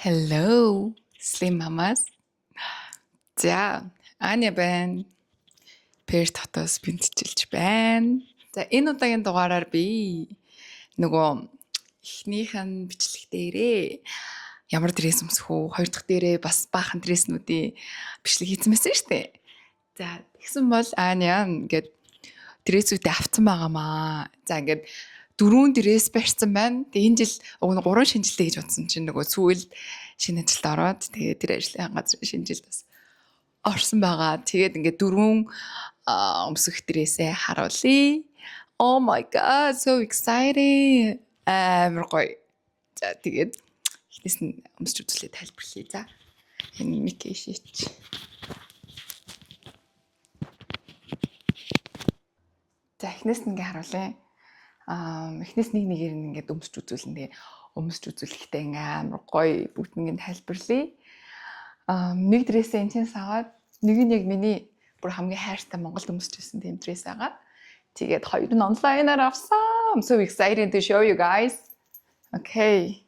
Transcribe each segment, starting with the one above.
Hello, Slim Mamas. За, Аня байна. Перт хотоос бэлтжилж байна. За, энэ удаагийн дугаараар би нөгөө эхнийх нь бичлэг дээрээ ямар dress өмсөх үү, хоёр дахь дээрээ бас баахан dress нүүдийн бичлэг хийсэн байсан шүү дээ. За, тэгсэн бол Аня ингээд dress үүдээ авцсан байгаамаа. За, ингээд дөрвөн dress барьсан байна. Тэгээ энэ жил уг нь гурван шинэ жилтэй гэж бодсон чинь нөгөө сүүл шинэ ажилд ороод тэгээ тэр ажлын газар шинэ жил бас орсон байгаа. Тэгээд ингээд дөрвөн өмсөх dress ээ харуулъя. Oh my God, so exciting. Амар гоё. За, тэгээд эхнээс нь өмсч үзлээ, тайлбарлая. За. Энэ mic шийч. За, эхнээс нь ингээ харуулъя. Эхнээс нэг нэгээр нь ингээд өмсч үзүүлнэ. Тэгээ өмсч үзүүлэхдээ ингээ амар гоё бүгд ингээ тайлбарлая. Нэг dress ээ энэ аваад, нэг нь яг миний бүр хамгийн хайртай Монголд өмсөж байсан тийм dress байгаа. Тэгээд хоёр нь online аар авсан. I'm so excited to show you guys. Okay.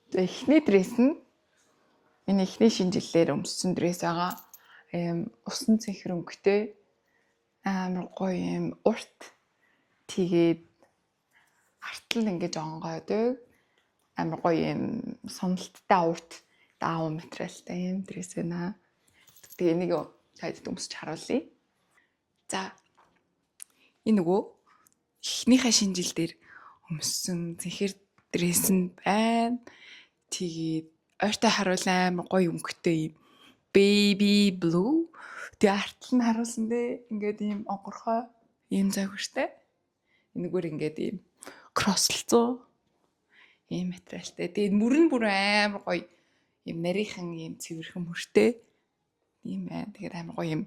За, эхний dress нь энэ эхний шинэ жилээр өмссөн dress байгаа. Эм усан цэнхэр өнгөтэй, амар гоё юм урт. Тэгээд артал нь ингэж онгойдог. Амар гоё юм соналттай урт даун материалтай юм dress байна. Тэгээ энийг таад өмсч харуулъя. За, энэ нөгөө эхнийхээ шинэ жил дээр өмссөн цэнхэр dress нь байна. Тэгээд ойртой харуул амар гоё өнгөтэй юм baby blue. Тэгээ артал нь харуулсан дээ. Ингээд ийм онгорхой ийм загвартай. Энэгээр ингээд ийм cross лцоо ийм материалтай. Тэгээд мөр нь бүр амар гоё ийм нарийнхан ийм цэвэрхэн мөртэй ийм байна. Тэгээд амар гоё юм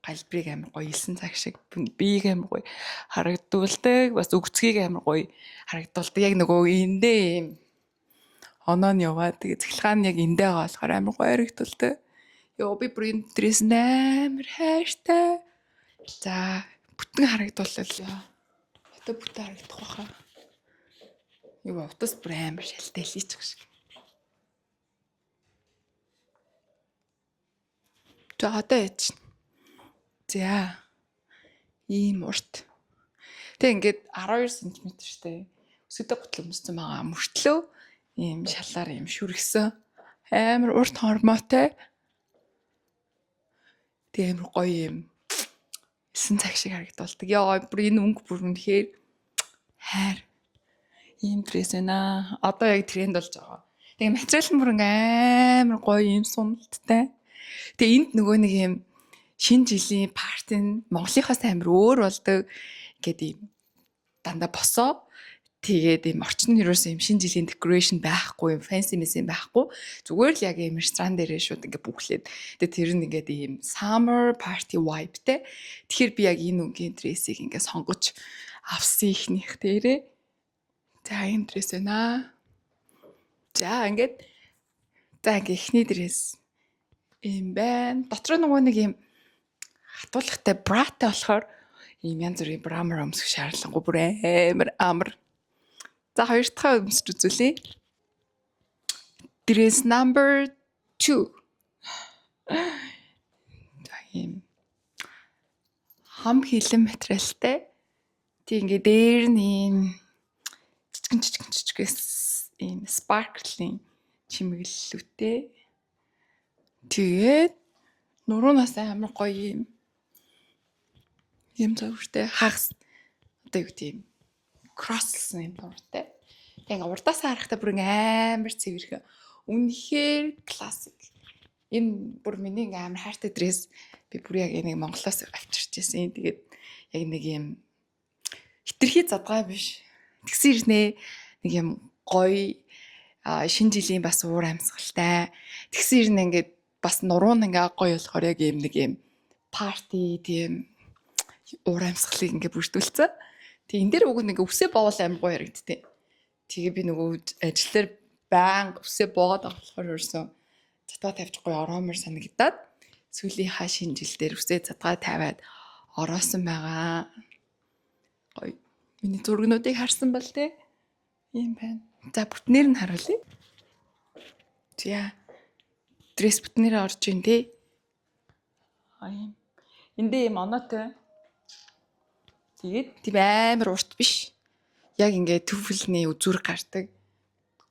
галбирыг амар гоё элсэн цаг шиг биеийг амар гоё харагдуулдаг. Бас өгцгийг амар гоё харагдуулдаг. Яг нөгөө эндээ ийм оноо нь яваад, тэгээ цахилгаан нь яг эндээ байгаа болохоор амар гоё харагдуулдаг. Йоо, би бүр энэ dress амар хайртай. За, бүтэн харагдууллаа. Одоо бүтэн харагдах байхаа. Юу, утас бүр амар шалтай лийчих шиг. За, одоо яж. За, ийм урт. Тэг ингээд 12 см штэ. Өсөдөө гутал өмссөн байгаа мөртлөө ийм шалаар ийм шүргсэн. Амар урт хормоотой. Тэг амар гоё юм элсэн цаг шиг харагдуулдаг. Яа, бүр энэ өнгө бүр үнэхээр хайр. Ийм dress байна. Одоо яг тренд болж байгаа. Тэгээ материал нь бүр ингээ амар гоё юм суналттай. Тэгээ энд нөгөө нэг юм шинэ жилийн party нь Монголынхоос амар өөр болдог. Ингээд ийм дандаа босоо. Тэгээд ийм орчин нь ерөөсөө ийм шинэ жилийн decoration байхгүй, юм fancy мэс юм байхгүй. Зүгээр л яг ийм ресторан дээрээ шууд ингээ бүхлээд. Тэгээд тэр нь ингээд ийм summer party vibe тэй. Тэгэхээр би яг энэ өнгийн dress ийг ингээ сонгож авсан ихнийх дээрээ. За, ийм dress байна. За, ингээд за, ингээ эхний dress ийм байна. Дотор нөгөө нэг ийм хатуулгатай bra тай болохоор ийм янз бүрийн bra мар өмсөх шаардлагагүй, бүр амар амар. За, хоёр дахь өмсч үзүүлье. Dress number 2. За, ийм хам хилэн материалтай. Тэг ингээ дээр нь ийм жижигэн жижигэн жижигээс ийм sparkling чимэглэлүүтэй. Тэгээд нуруунаас амар гоё юм юм загвартай, хагас одоо юу гэдэг юм cross лсан юм нуруутай. Тэг ингээ урдаас харахтаа бүр ингээ амар цэвэрхэн. Үнэхээр классик. Энэ бүр миний ингээ амар хайртай dress. Би бүр яг энийг Монголоос авчирч ирсэн. Тэгээд яг нэг юм хитрхи задгай биш. Тэгсэн ирнэ нэг юм гоё шинэ жилийн бас уур амьсгалтай. Тэгсэн ирнэ ингээд бас нуруу нь ингээ гоё болохоор яг юм нэг юм party тийм уур амьсгалыг ингээ бүрдүүлсэн. Тэг энэ дээр уг нэг үсээ боовол амар гоё харагдтыг. Тэгээ би нөгөө ажил дээр байнга үсээ боогод байгаа болохоор ерөөсөн задгаа тавьчихгүй ороомор санагдаад сүүлийнхаа шинэ жил дээр үсээ задгаа тавиад ороосон байгаа. Гоё. Миний зургнуудыг харсан бол те ийм байна. За, бүтнээр нь харуулъя. За. Dress бүтнээрээ орж ийн те. А, ийм. Эндээ ийм оноотой. Тэгээд тийм амар урт биш. Яг ингээд туфельний үзүүр гардаг.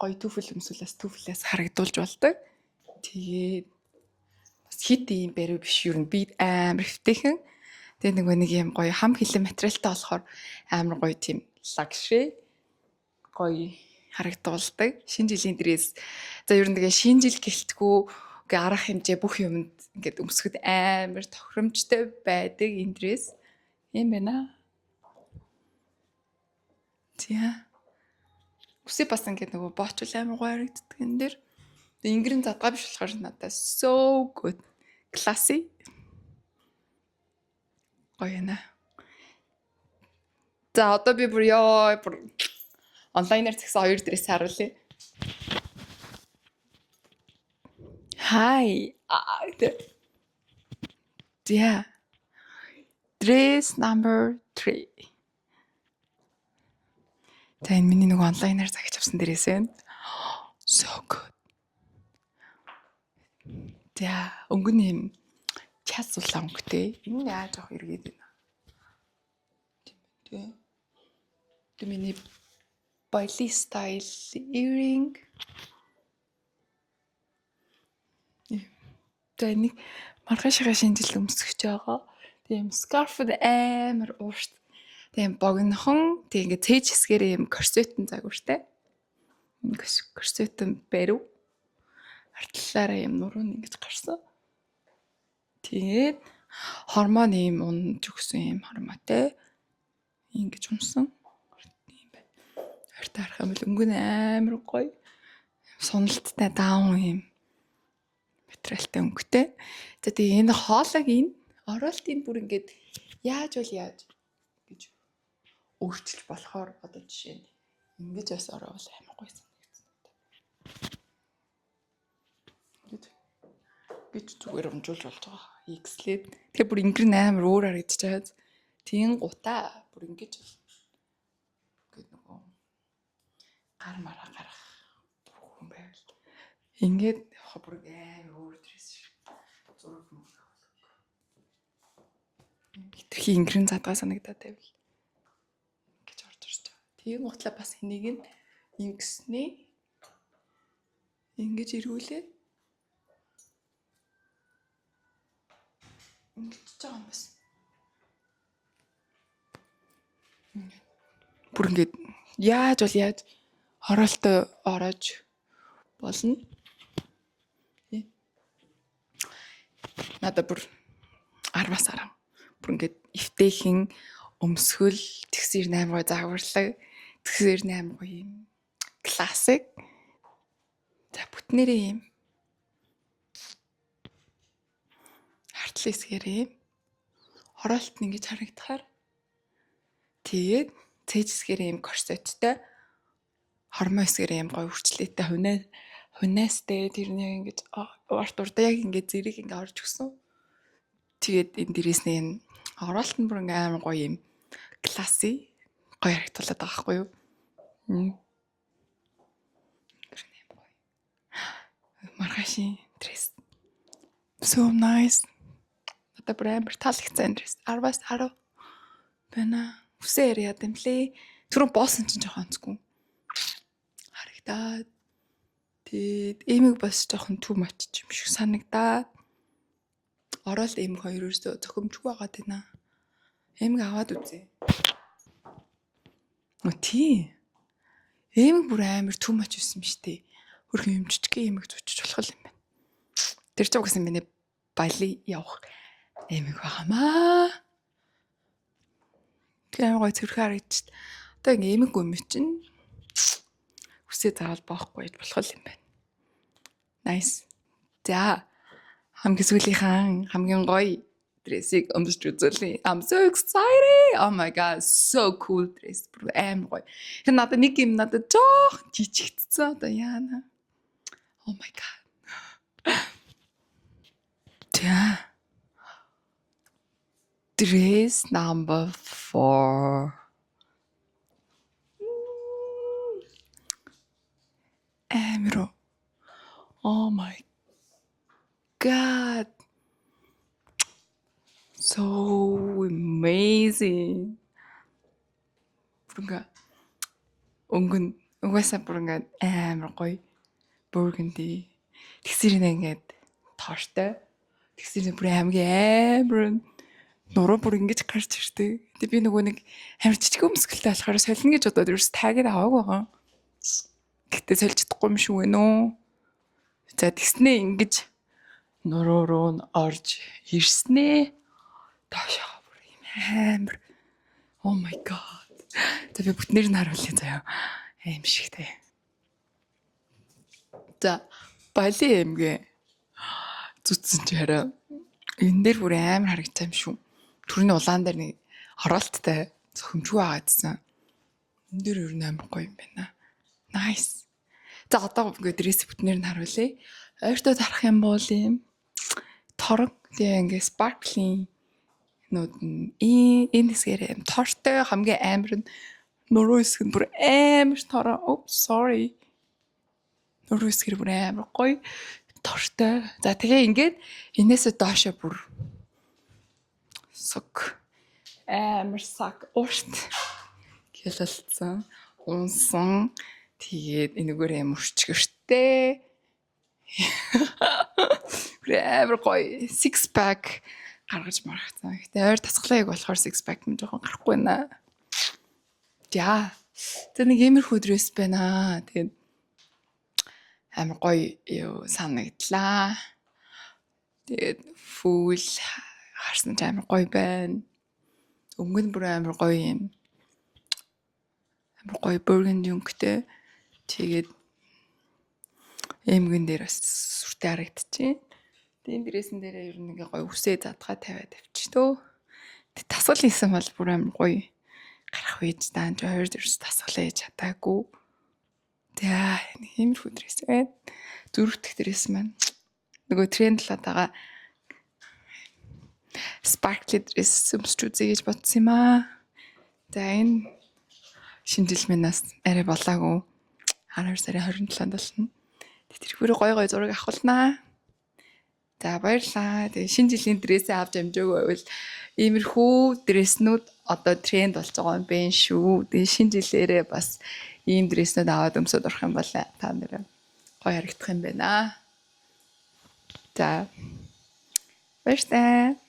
Гоё туфель өмсвөл бас туфлээс харагдуулж болдог. Тэгээд бас хит ийм бариу биш, ер нь би амар эвтэйхэн. Тэгээ нөгөө нэг юм гоё хам хилэн материалтай болохоор амар гоё, тийм luxury гоё харагдуулдаг. Шинэ жилийн dress. За, ер нь тэгээ шинэ жил гэлтгүү ингээ арга хэмжээ бүх юмд ингээд өмсөхөд амар тохиромжтой байдаг энэ dress. Юм байна. За. Үсээ бас ингээд нөгөө боочул амар гоё харагддаг энэ дэр. Тэгээ ингэрэн задгаа биш болохоор надад so good. Classy. Гоё яана. За, одоо би бүр ёо, бүр онлайнаар захисан хоёр dress харуулъя. Hi. За. Dress number 3. За, энэ миний нөгөө онлайнаар захиж авсан dress байна. So good. За, өнгө нь юм час улаан өнгөтэй. Энэ яаж авах эргээд байна. Тийм ээ. Тэг миний Bali style earring. За, энийг маргаашгаа шинэ жил өмсөх гэж байгаа. Тийм scarf амар уурт. Тийм богинохон, тийм ингээд цээж хэсгээрээ юм корсетэн загвартай. Корсетэн бариу. Артлаараа юм нуруу нь ингэж гарсан. Тэгээд хормон юм унж өгсөн юм хормоотой. Ингэж унсан. Тийм байна. Ойртой харах юм бол өнгө нь амар гоё. Суналттай даун юм материалтай өнгөтэй. За, тэгээ энэ хоолойг, энэ ороолтыг бүр ингээд яаж бол яаж гэж өөрчилж болохоор, одоо жишээ нь ингэж бас ороовол амар гоё санагдсан. Ингэж гэж зүгээр өмжүүлж болж байгаа. X-лээд. Тэгэхээр бүр ингэр нь амар өөр харагдаж байгаа. Тийм гутаа бүр ингэж ингээд нөгөө гар мараа гарах хүн байвал ингээд явах бүр амар өөр dress шиг зураг мөр хитрхи ингэрэн задгаа санагдаад байвал ингэж орж ирж байгаа. Тийм гутлаа бас энийг нь ингэсний ингэж эргүүлээд ингэж байгаа юм бас. Бүр ингээд яаж бол яаж ороолтоо ороож болно. Надад бүр 10-аас 10. Бүр ингээд эвтэйхэн өмсгөл, тэгсэр амар гоё загварлаг, тэгсэр амар гоё юм classic. За, бүтнээрээ юм хартлын хэсгээрээ юм хороолт нь ингэж харагдахаар, тэгээд цээж хэсгээрээ юм корсеттэй, хормой хэсгээрээ юм гоё үрчлээтэй, хунаа хунаастай, тэр нь яг ингэж урт урдаа яг ингэж зэрэг ингэ орж өгсөн. Тэгээд энэ дээрээс нь энэ ороолт нь бүр ингээ амар гоё юм classy гоё харагдуулаад байгаа байхгүй юу? Гоё. Маргаашийн dress. So nice. Надад бүр амар таалагдсан dress. 10-аас 10 байна. Үсээ яриад юм лээ. Түрүүн боосон чинь жоохон онцгүй. Харагдаад. Тэгээд эмэг бас жоохон too much юм шиг санагдаад. Ороод эмэг хоёр ерөөсөө зохимжгүй байгаад байна. Эмэг аваад үзье. Оо, тий. Эмэг бүр амар too much байсан юм шүү дээ. Хөрхөн юм жижиг эмэг зүүчиж болох юм байна. Тэр ч угсаа миний Бали явах эмэг байгаамаа. Тэр амар гоё цэвэрхэн харагдчих. Одоо ингээ эмэг юм чинь үсээ заавал боохгүй байж болох юм байна. Nice. За, хамгийн сүүлийнхэн хамгийн гоё dress ийг өмсөж үзүүлье. I'm so excited. Oh my God, so cool dress. Бүр амар гоё. Тэр надад нэг юм надад жоох жижигдсэн. Одоо яана. Oh my God. За. Dress number 4. Amazing. Бүр ингээ өнгөн угаасаа бүр ингээ амар гоё burgundy. Тэгсэр ингээд тоортой. Тэгсэр бүр хамгийн амар нуруу бүр ингэж гарч ирдэг. Тэгээ би нөгөө нэг амар жижиг өмсгөлтэй болохоор солино гэж бодоод ерөөс tag ийг аваагүй байгаа. Гэтэ сольж чадахгүй юм шүү гэнэ үү. За, тэгснээ ингэж нуруу руу нь орж ирснээ доошоо бүр юм амар. Oh my God. За, би бүтнээр нь харуулъя заяа. Аимшигтэй. За, Бали аймгийн зүтсэн чи хараа энэ дээр бүр амар харагдсан юм шүү. Төрний улаан дээр нэг оролттой зохимжгүй байгаадсан. Энэ дээр ер нь амар гоё юм байна. Nice. За, одоо ингээд dress бүтнээр нь харуулъя. Ойртоод харах юм бол ийм торон, тэгээ ингээд sparkling нууд нь энэ хэсгээр юм тортой, хамгийн амар нь нуруу хэсэг нь бүр амар торон. Oops, sorry. Нуруу хэсгэр бүр амар гоё тортой. За, тэгээ ингээд энээсээ доошо бүр суг амар саг урт гялалцсан унсан. Тэгээд энэгээр юм өрчгөртэй. Бүр амар гоё six pack гаргаж маргацсан. Гэтэ ойр тасгалаа яг болохоор six pack юм жоохон гарахгүй байна. За. Тэр нэг иймэрхүү dress байна. Тэгээд амар гоё юу санагдлаа. Тэгээд full харсан ч амар гоё байна. Өнгө нь бүр амар гоё юм. Амар гоё burgundy өнгөтэй. Тэгээд эмгэн дээр бас сүртэй харагдчихээн. Тэгээд энэ dress эн дээрээ ер нь ингээ гоё үсээ задгаа тавиад тавьчих төө. Тэг тасгал хийсэн бол бүр амар гоё гарах байж даан ч хоёр дөрс тасгалаа хийж чадаагүй. За, нэг иймэрхүү dress байна. Зүрхтэх dress маань. Нөгөө тренд лаад байгаа sparkly dress өмсч үзье гэж бодсон юм аа. За, энэ шинэ жил минь бас арай болоогүй. 12 сарын 27-нд болно. Тэр гой гой зураг авахулнаа. За, баярлаа. Тэгээ шинэ жилийн dress ээ авч амжаагүй байвал иймэрхүү dress нүүд одоо тренд болж байгаа юм байна шүү. Тэгээ шинэ жилээрээ бас ийм dress нүүд аваад өмсөд орох юм бол та нэрээ гоё харагдах юм байна. За, баяртай.